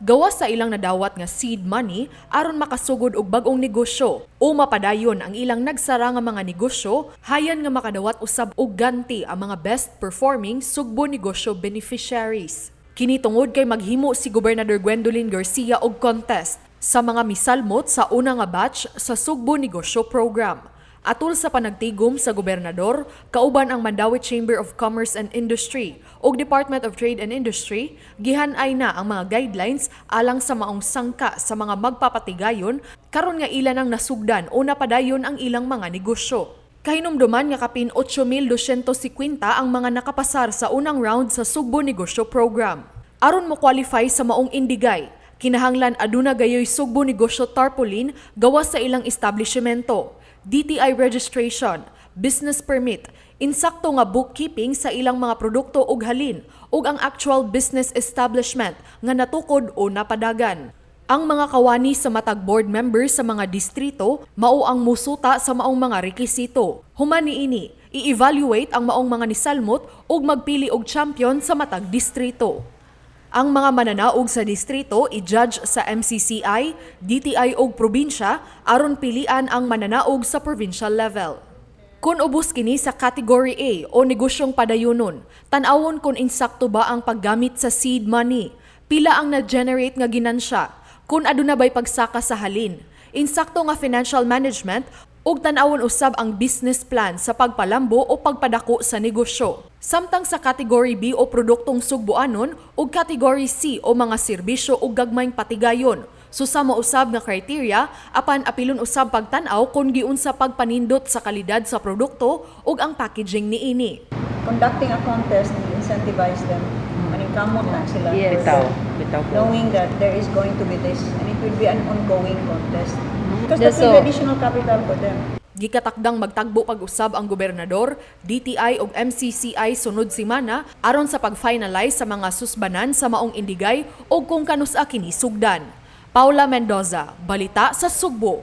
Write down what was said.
gawas sa ilang nadawat nga seed money aron makasugod og bag-ong negosyo o mapadayon ang ilang nagsara nga mga negosyo, hayan nga makadawat usab og ganti ang mga best performing Sugbo Negosyo beneficiaries. Kini tungod kay maghimo si Gobernador Gwendolyn Garcia og contest sa mga misalmot sa una nga batch sa Sugbo Negosyo Program. Atol sa panagtigom sa gobernador, kauban ang Mandaue Chamber of Commerce and Industry ug Department of Trade and Industry, gihanay na ang mga guidelines alang sa maong sangka sa mga magpapatigayon karon nga ila nang nasugdan o napadayon ang ilang mga negosyo. Kahinumduman nga kapin 8,250 ang mga nakapasar sa unang round sa Sugbo Negosyo Program. Aron mo qualify sa maong indigay, kinahanglan aduna gayoy Sugbo Negosyo tarpaulin gawas sa ilang establishmento, DTI registration, business permit, insakto nga bookkeeping sa ilang mga produkto ug halin, ug ang actual business establishment nga natukod o napadagan. Ang mga kawani sa matag board members sa mga distrito mao ang musuta sa maong mga rekisito. Human niini, i-evaluate ang maong mga nisalmot ug magpili og champion sa matag distrito. Ang mga mananaog sa distrito i-judge sa MCCI, DTI ug probinsya aron pilian ang mananaog sa provincial level. Kung ubos kini sa Category A o negosyong padayunon, tan-awon kung insakto ba ang paggamit sa seed money, pila ang na-generate nga ginansya, kung aduna ba'y pagsaka sa halin, insakto nga financial management ug tan-awon usab ang business plan sa pagpalambo o pagpadako sa negosyo. Samtang sa Category B o produktong sugbuanon ug Category C o mga serbisyo ug gagmayng patigayon. Susama usab nga criteria apan apilon usab pagtan-aw kung giunsa pagpanindot sa kalidad sa produkto ug ang packaging niini. Conducting a contest will incentivize them. Maningkamot na sila. Yes. Bitaw, bitaw po. Knowing that there is going to be this and it will be an ongoing contest. Because that That's will be so. Additional capital for them. Gikatakdang magtagbo pag-usab ang gobernador, DTI ug MCCI sunod semana aron sa pag-finalize sa mga susbanan sa maong indigay ug kung kanus-a kini sugdan. Paula Mendoza, Balita sa Sugbo.